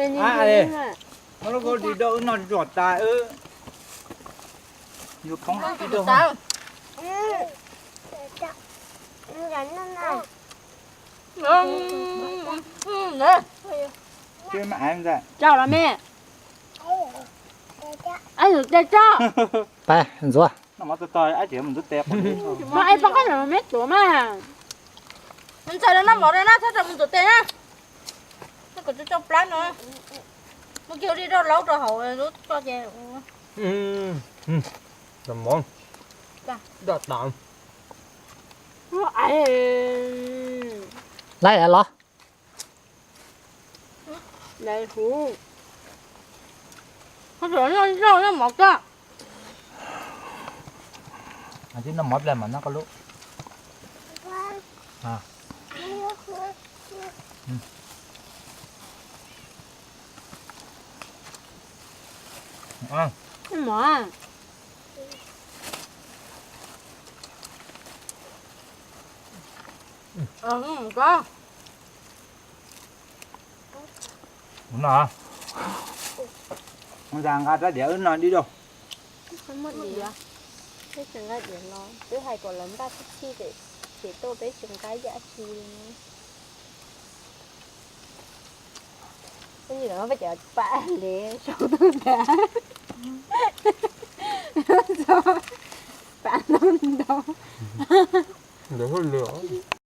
Ab, muab lub kaub di rau wb noj tsuag tas wb yuav poob ib rau. Tso los me. Ab, yus tes tso. Pab ntxuav. Noj mov tag tag ab tsis mus ntxuav tes. Mas es pab qab los me tuav mas. Ntxhais los noj mov na, txhob tso mus ntxuav tes na. Kom tso plab no. Muab kiag ua li rau laub rau hauv lub tso ces. Mov daj tas. Laib los. Noj mov koj. Tib noj mov ple mas noj koj lub. Mov. Kuv no, nqa rab diav wb noj dib dua. Peb tsis nqa diav no, twb hais kom lawv npaj tib si ces, ces tuaj peb tsis nqa yam si li. Peb cov pam hliv sau tuaj ntag. Pam ntau ntau. Ntawd hauj lwm os.